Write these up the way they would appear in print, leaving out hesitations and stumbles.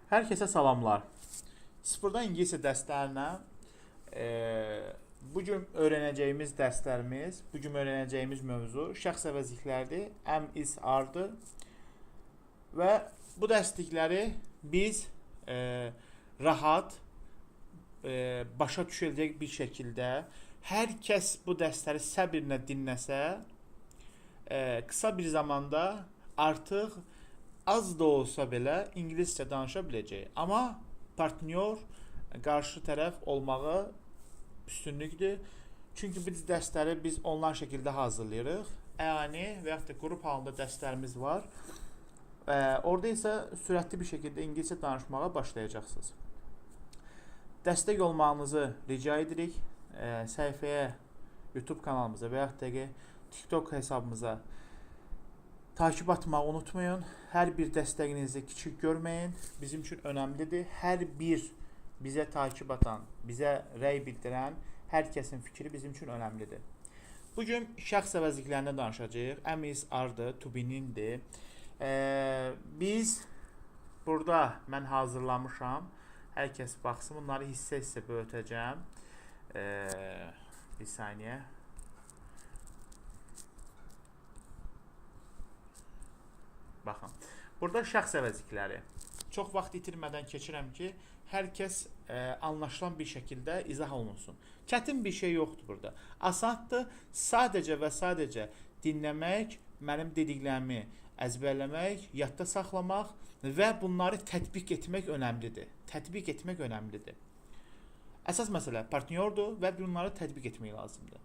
Hər kəsə salamlar. Sıfırdan ingiliscə dərslərinə bu gün öyrənəcəyimiz dərslərimiz, bu gün öyrənəcəyimiz mövzu şəxs əvəzliklərdir, am, is, are-dır. Və bu dərslikləri biz rahat başa düşüləcək bir şəkildə hər kəs bu dərsləri səbirlə dinləsə, qısa bir zamanda artıq az da olsa belə ingiliscə danışa biləcək. Amma partnyor, qarşı tərəf olmağı üstünlükdür. Çünki biz dərsləri biz onlayn şəkildə hazırlayırıq. Əyani və yaxud da qrup halında dərslərimiz var. Orada isə sürətli bir şəkildə ingiliscə danışmağa başlayacaqsınız. Dəstək olmağınızı rica edirik. Səhifəyə, YouTube kanalımıza və yaxud da ki, TikTok hesabımıza takip atmağı unutmayın. Hər bir dəstəyinizi kiçik görməyin. Bizim üçün önəmlidir. Hər bir bizə takip atan, bizə rəy bildirən hər kəsin fikri bizim üçün önəmlidir. Bu gün şəxs əvəzliklərindən danışacağıq. Am, is, are-dır, to be-nindir. Biz burada mən hazırlamışam. Hər kəs baxsın. Bunları hissə-hissə böyütəcəm. Bir saniyə. Baxın. Burada şəxs əvəzlikləri. Çox vaxt itirmədən keçirəm ki, hər kəs anlaşılan bir şəkildə izah olunsun. Çətin bir şey yoxdur burada. Asandır. Sadəcə və sadəcə dinləmək, mənim dediklərimi əzbərləmək, yadda saxlamaq və bunları tətbiq etmək önəmlidir. Tətbiq etmək önəmlidir. Əsas məsələ partnyordur və bunları tətbiq etmək lazımdır.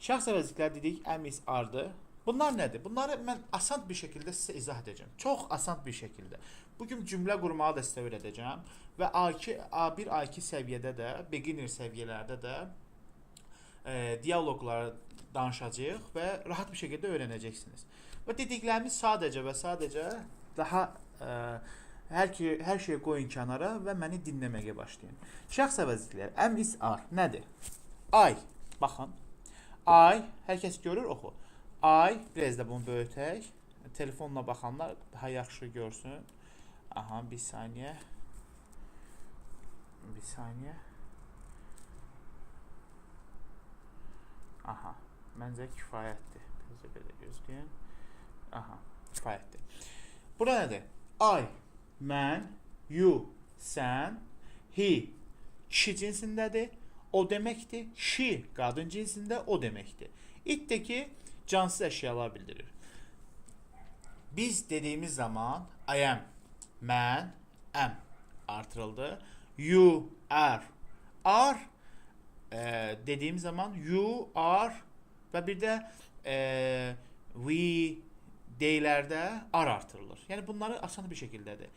Şəxs əvəzlikləri dedik, am, is, are-dır. Bunlar nədir? Bunları mən asan bir şəkildə sizə izah edəcəm. Çox asan bir şəkildə. Bu gün cümlə qurmağı da sizə öyrədəcəm və A2, A1, A2 səviyyədə də, beginner səviyyələrdə də dialoqları danışacağıq və rahat bir şəkildə öyrənəcəksiniz. Və dediklərimi sadəcə və sadəcə daha hər şeyi qoyun kənara və məni dinləməyə başlayın. Şəxs əvəzlikləri am, is, are nədir? I, baxın. I, hər kəs görür, oxu. I, biraz da bunu böyütək. Telefonla baxanlar daha yaxşı görsün. Aha, bir saniyə. Bir saniyə. Aha, məncə kifayətdir. Biraz da belə gözləyin. Aha, kifayətdir. Bura nədir? I, mən, you, sən, he, kişi cinsindədir, o deməkdir. She, qadın cinsində, o deməkdir. It də ki, cansız əşyalar bildirir. Biz dediyimiz zaman I am, mən, am artırıldı. You are, are dediyim zaman you are və bir də we, they'lərdə are artırılır. Yəni bunları asan bir şəkildədir.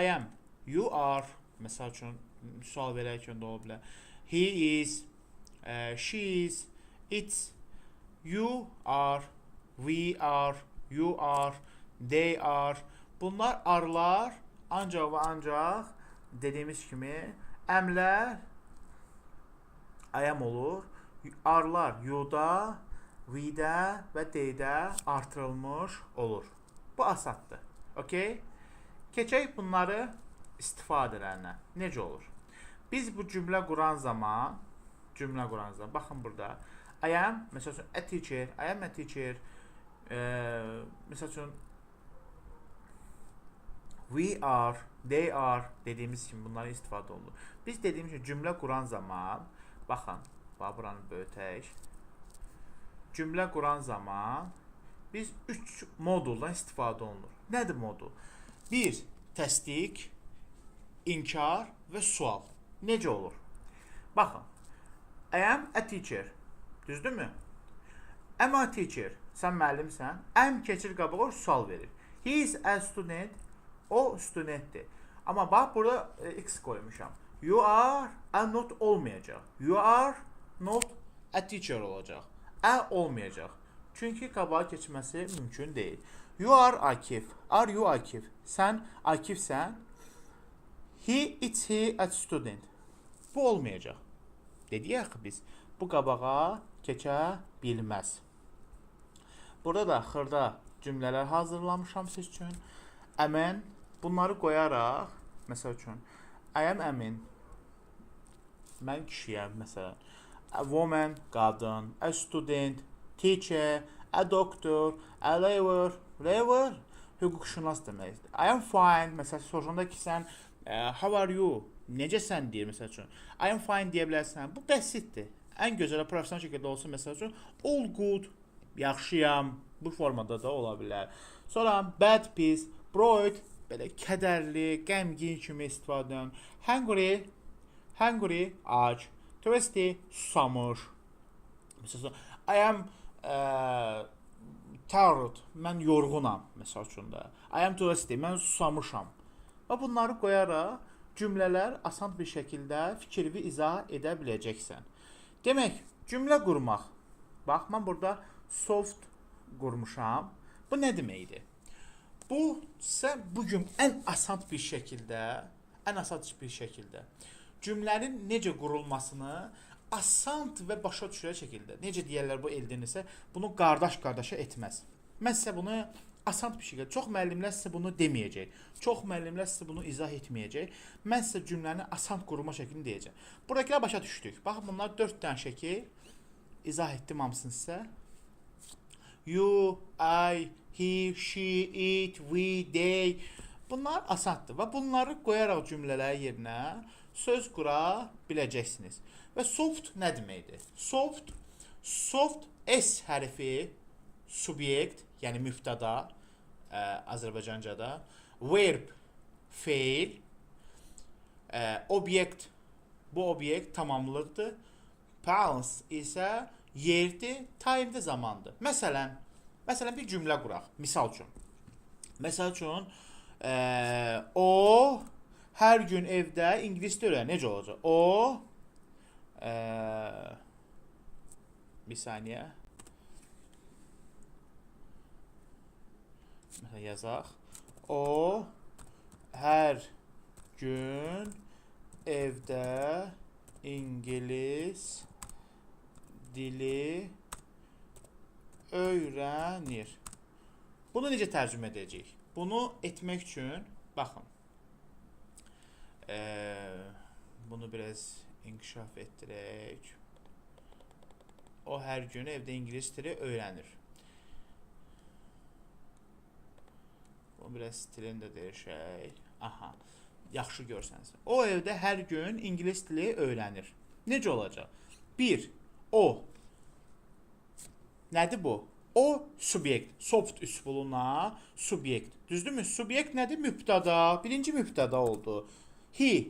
I am, you are, məsəl üçün sual verərkən də ola bilər. He is, she is, it's, you are, we are, you are, they are. Bunlar are'lar ancaq və ancaq dediyimiz kimi əmlər I am olur. Are'lar you-da, we-də və they-də artırılmış olur. Bu asaddır. Okay? Keçək bunları istifadələrinə. Necə olur? Biz bu cümlə quran zaman, baxın burada. I am, məsəl üçün, a teacher, I am a teacher, məsəl üçün, we are, they are dediyimiz kimi bunlara istifadə olunur. Biz dediyimiz kimi cümlə quran zaman, baxın, bax buranı böyütək. Cümlə quran zaman biz 3 moduldan istifadə olunur. Nədir modul? 1. Təsdiq, inkar və sual. Necə olur? Baxın, I am a teacher. Düzdürmü? Am a teacher. Sən müəllimsən. Am keçir qabağa, sual verir. He is a student. O studentdir. Amma bax burada X qoymuşam. You are a not olmayacaq. You are not a teacher olacaq. A olmayacaq. Çünki qabağa keçməsi mümkün deyil. You are Akif. Are you Akif? Sən Akifsən. He, it's he a student. Bu olmayacaq. Dedik axı biz. Bu qabağa keçə bilməz. Burada da xırda cümlələr hazırlamışam siz üçün. Əmən bunları qoyaraq Məsəl üçün, I am Əmin. Mən kişiyəm, məsələn. A woman, qadın, a student, teacher, a doctor, a lawyer, lawyer, hüquqşünas deməkdir. I am fine, məsələn, soruşanda ki, sən how are you, necəsən deyir, məsəl üçün. I am fine deyə bilərsən. Bu bəsitdir. Ən gözəl professional şəkildə olsun, məsəl üçün, all good, yaxşıyam, bu formada da ola bilər. Sonra bad, pis, broid, belə kədərli, qəmgin kimi istifadə edin. Hungry, hungry, ac. Thirsty, susamış. Məsələn, I am tired, mən yorğunam, məsəl üçün də. I am thirsty, mən susamışam. Və bunları qoyaraq cümlələr asan bir şəkildə fikrini izah edə biləcəksən. Demək, cümlə qurmaq. Bax, mən burada soft qurmuşam. Bu nə deməkdir? Bu sizə bu gün ən asan bir şəkildə, ən asan bir şəkildə cümlənin necə qurulmasını asan və başa düşülən şəkildə, necə deyərlər bu eldən isə bunu qardaş qardaşa etməz. Mən sizə bunu asan bir şəkildə, çox müəllimlər sizə bunu deməyəcək. Çox müəllimlər sizə bunu izah etməyəcək. Mən sizə cümləni asan qurma şəklini deyəcəm. Buradakılar başa düşdük. Baxın, bunlar 4 dənə şəkil izah etdim hamısını sizə. You, I, he, she, it, we, they. Bunlar asandır və bunları qoyaraq cümlələr yerinə söz qura biləcəksiniz. Və soft nə deməkdir? Soft, soft S hərfi subyekt, yəni mübtəda Azərbaycancada, verb feil, obyekt, bu obyekt tamamlıqdır. Balance isə yerdir, time də zamandır. Məsələn, məsələn bir cümlə quraq. Misal üçün. Məsəl üçün, o hər gün evdə ingilis dili öyrənir. Necə olacaq? O bir saniyə. Məsələn yazaq. O hər gün evdə ingilis dili öyrənir. Bunu necə tərcümə edəcəyik? Bunu etmək üçün, baxın, bunu biraz inkişaf etdirək. O hər gün evdə ingilis dili öyrənir. Bunu biraz stilini də dəyişək. Aha, yaxşı görsənsin. O evdə hər gün ingilis dili öyrənir. Necə olacaq? 1. O. Nədir bu? O subyekt. Soft üsuluna subyekt. Düzdürmü? Subyekt nədir? Mübtəda. Birinci mübtəda oldu. He.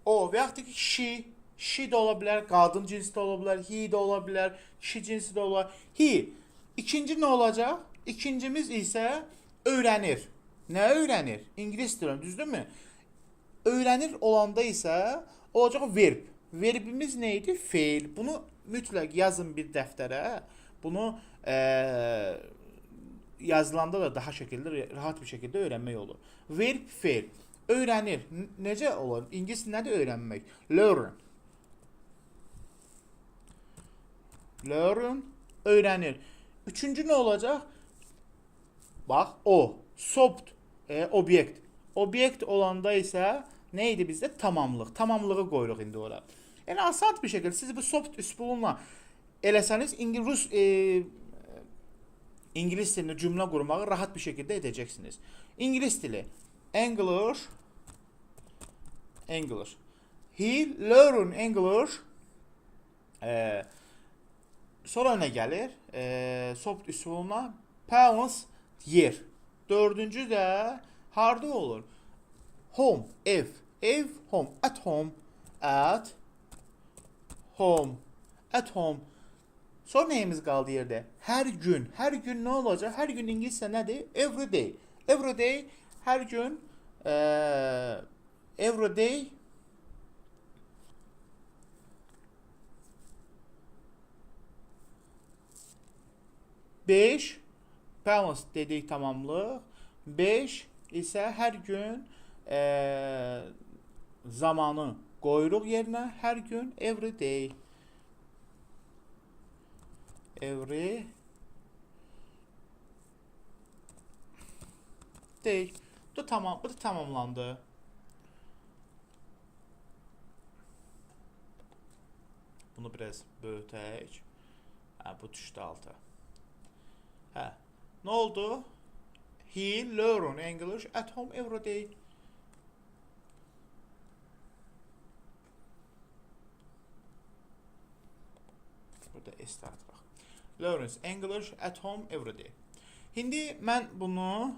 O və yaxud da ki she. She də ola bilər, qadın cinsi də ola bilər, he də ola bilər, kişi cinsi də ola bilər. He. İkinci nə olacaq? İkincimiz isə öyrənir. Nə öyrənir? İngilis dilini, düzdürmü? Öyrənir olanda isə olacaq verb. Verbimiz nə idi? Feil. Bunu mütləq yazın bir dəftərə. Bunu yazılanda da daha şəkildə, rahat bir şəkildə öyrənmək olur. Verb, feil. Öyrənir. Necə olur? İngilis nədir öyrənmək? Learn. Learn. Öyrənir. Üçüncü nə olacaq? Bax, o. Soft, obyekt. Obyekt olanda isə nə idi bizdə? Tamamlıq. Tamamlığı qoyuruq indi ora. Yəni asan bir şəkildə siz bu soft üsulunla eləsəniz İngilis dilində cümlə qurmağı rahat bir şəkildə edəcəksiniz. İngilis dili. English. English. He learn English. Sonra nə gəlir? Soft üsuluna parents yer. Dördüncü də harda olur? Home, ev. Ev, home. At home. At home. At home. Sonra neyimiz qaldı yerdə? Hər gün. Hər gün nə olacaq? Hər gün ingiliscə nədir? Every day. Every day, hər gün, every day 5 balance dedik tamamlıq. 5 isə hər gün zamanı qoyuruq yerinə. Hər gün every day. Every day. Bu da tamam, bu da tamamlandı. Bunu biraz böyütək. Hə, bu düşdü alta. Hə. Nə oldu? He learn English at home every day. Burada S artıraq. Learns English at home every day. İndi mən bunu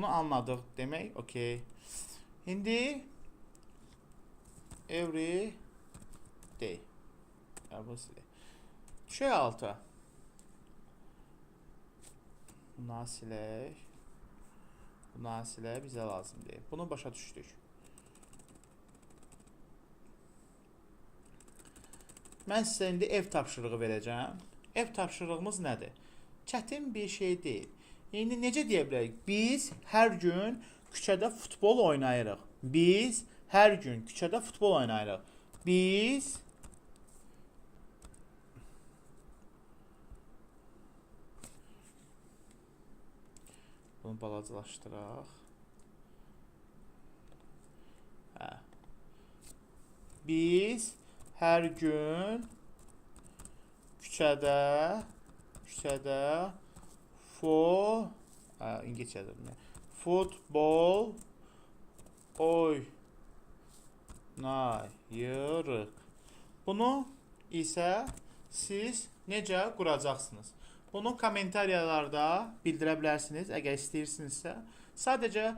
anladıq demək. Okay. İndi every day. Ya, bunu silək. Düşək alta. Bunları silək. Bunları silək, bizə lazım deyil. Bunu başa düşdük. Mən sizə indi ev tapşırığı verəcəm. Ev tapşırığımız nədir? Çətin bir şey deyil. İndi necə deyə bilərik? Biz hər gün küçədə futbol oynayırıq. Biz hər gün küçədə futbol oynayırıq. Biz bunu balacalaşdıraq. Hə. Biz hər gün küçədə ingiliscə yazırdım. Futbol oynayırıq. Bunu isə siz necə quracaqsınız? Bunu kommentariyalarda bildirə bilərsiniz, əgər istəyirsinizsə. Sadəcə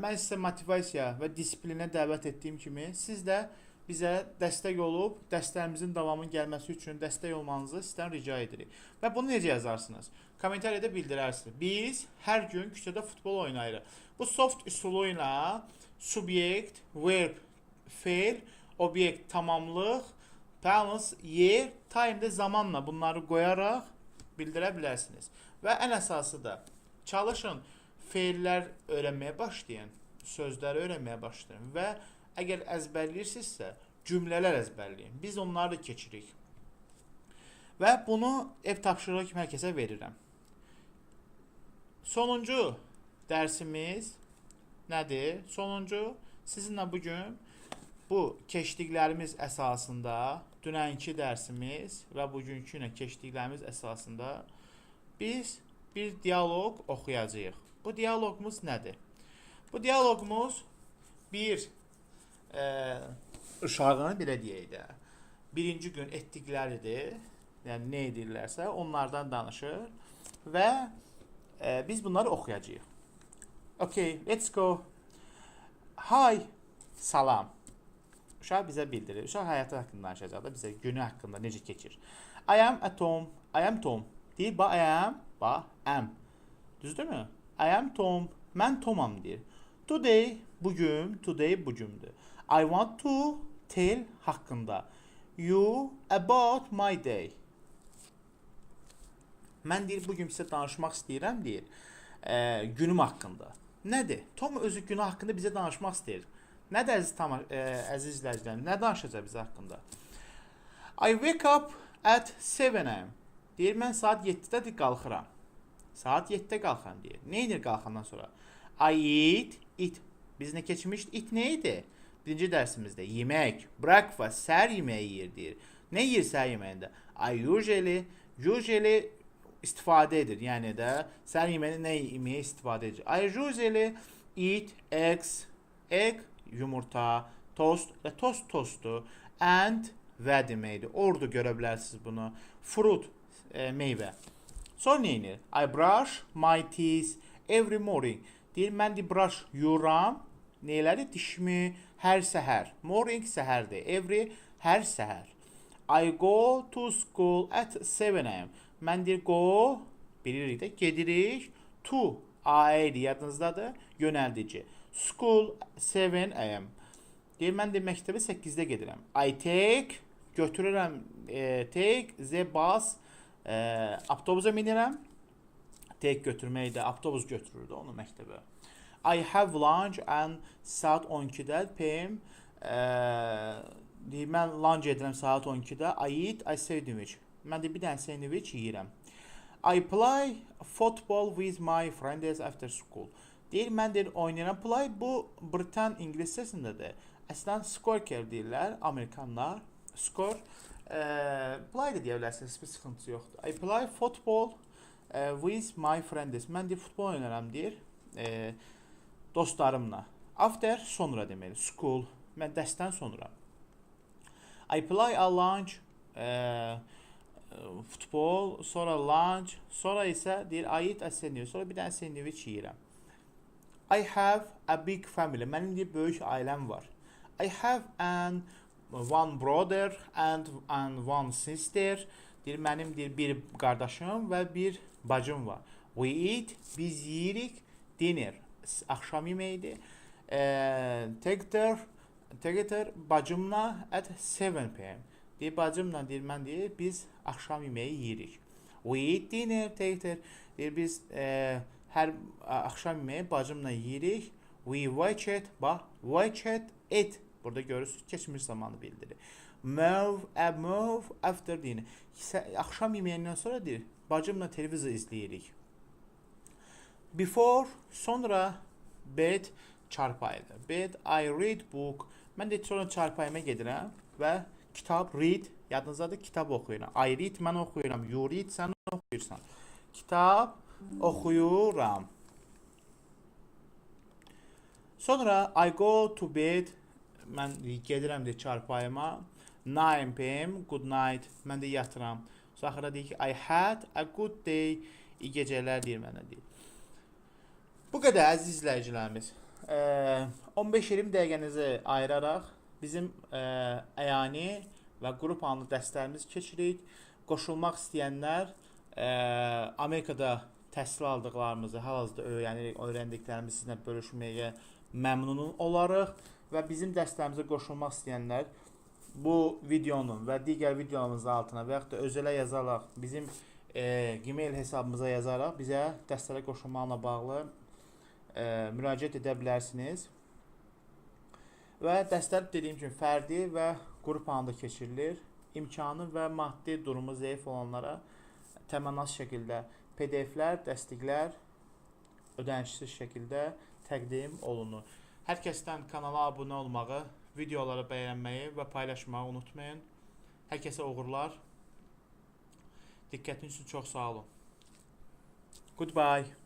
mən sizə motivasiya və disiplinə dəvət etdiyim kimi, siz də bizə dəstək olub, dərslərimizin davamının gəlməsi üçün dəstək olmanızı sizdən rica edirik. Və bunu necə yazarsınız? Kommentariyada bildirərsiniz. Biz hər gün küçədə futbol oynayırıq. Bu soft üsulu ilə subyekt, verb, feil, obyekt, tamamlıq, balance, yer, time-də zamanla bunları qoyaraq bildirə bilərsiniz. Və ən əsası da çalışın, feillər öyrənməyə başlayın, sözləri öyrənməyə başlayın və əgər əzbərləyirsinizsə, cümlələr əzbərləyin. Biz onları da keçirik. Və bunu ev tapşırığı kimi hər kəsə verirəm. Sonuncu dərsimiz nədir? Sonuncu, sizinlə bugün bu keçdiklərimiz əsasında, dünənki dərsimiz və bugünkü ilə keçdiklərimiz əsasında biz bir dialoq oxuyacağıq. Bu dialoqumuz nədir? Bu dialoqumuz bir uşağın, belə deyək də, birinci gün etdikləridir. Yəni, nə edirlərsə, onlardan danışır və biz bunları oxuyacağıq. Okay, let's go. Hi, salam. Uşaq bizə bildirir. Uşaq həyatı haqqında danışacaq da bizə, günü haqqında necə keçir. I am a Tom. I am Tom. Deyir, ba I am, ba am. Düzdürmü? I am Tom. Mən Tomam deyir. Today, bugün, today bugündür. I want to tell haqqında. You about my day. Mən deyir, bugün sizə danışmaq istəyirəm, deyir, günüm haqqında. Nədir? Tom özü günü haqqında bizə danışmaq istəyir. Nədir əziz izləyicilərim? Nə danışacaq bizə haqqında? I wake up at 7 a.m. Deyir, mən saat 7-də qalxıram. Saat 7-də qalxıram deyir. Nə edir qalxandan sonra? I eat, it. Biz nə keçmişdik? It nə idi? Birinci dərsimizdə yemək, breakfast, səhər yeməyi yeyir deyir. Nə yeyir səhər yeməyində? I usually istifadə edir. Yəni də səhər yeməyində nə yeməyə istifadə edir? I usually eat eggs, egg, yumurta, tost və tost tostu and və deməkdir. Orada görə bilərsiniz bunu. Fruit, meyvə. Sonra nə edir? I brush my teeth every morning. Deyir, mən deyir, brush yuyuram. Neyləri? Dişimi hər səhər. Morning səhərdir. Every hər səhər. I go to school at 7 a.m. Mən deyir, go, bilirik də, gedirik. To, A idi, yadınızdadır, yönəldici. School 7 a.m. Deyir, mən deyir, məktəbə 8-də gedirəm. I take, götürürəm, take the bus, avtobusa minirəm. Take götürmək də, avtobus götürürdü onu məktəbə. I have lunch and saat 12-də PM. Deyir, mən lunch edirəm saat 12-də. I eat a sandwich. Mən də bir dənə sandwich yeyirəm. I play football with my friends after school. Deyir, mən deyir, oynayıram. Play bu Britan ingiliscəsindədir. Əslən soccer deyirlər, Amerikanlar. Skor Play də deyə bilərsiniz, heç bir sıxıntısı yoxdur. I play football with my friends. Mən deyir futbol oynaram deyir. Dostlarımla. After sonra deməli. School. Mən dərsdən sonra. I play a lunch futbol, sonra lunch, sonra isə deyir I eat a sandwich. Sonra bir dənə sandwich yeyirəm. I have a big family. Mənim deyir böyük ailəm var. I have an one brother and one sister. Deyir mənim deyir bir qardaşım və bir bacım var. We eat, biz yeyirik dinner. Axşam yeməyidir. Together bacımla at 7 p.m. Deyir bacımla deyir mən deyir biz axşam yeməyi yeyirik. We eat dinner together. Deyir biz hər axşam yeməyi bacımla yeyirik. We watch it, bax, watch it. Burada görürsünüz keçmiş zamanı bildirir. Move, a move after dinner. Axşam yeməyindən sonra deyir, bacımla televizor izləyirik. Before, sonra bed çarpayıdır. Bed, I read book. Mən də sonra çarpayıma gedirəm və kitab read, yadınızdadır, kitab oxuyuram. I read, mən oxuyuram. You read, sən oxuyursan. Kitab oxuyuram. Sonra I go to bed. Mən gedirəm də çarpayıma. 9 p.m. Good night. Mən də yatıram. Sonra axırda deyir ki, I had a good day. İyi gecələr deyir mənə deyir. Bu qədər əziz izləyicilərimiz. 15-20 dəqiqənizi ayıraraq bizim əyani və qrup anlı dərslərimizi keçirik. Qoşulmaq istəyənlər Amerikada təhsil aldıqlarımızı, hal-hazırda öyrənirik, öyrəndiklərimizi sizinlə bölüşməyə məmnun olarıq və bizim dərslərimizə qoşulmaq istəyənlər bu videonun və digər videolarımızın altına və yaxud da özələ yazaraq bizim Gmail hesabımıza yazaraq bizə dərslərə qoşulmaqla bağlı müraciət edə bilərsiniz. Və dərslər dediyim kimi fərdi və qrup halında keçirilir. İmkanı və maddi durumu zəif olanlara təmənnasız şəkildə PDF-lər, dəstəklər ödənişsiz şəkildə təqdim olunur. Hər kəsdən kanala abunə olmağı, videoları bəyənməyi və paylaşmağı unutmayın. Hər kəsə uğurlar. Diqqətiniz üçün çox sağ olun. Goodbye.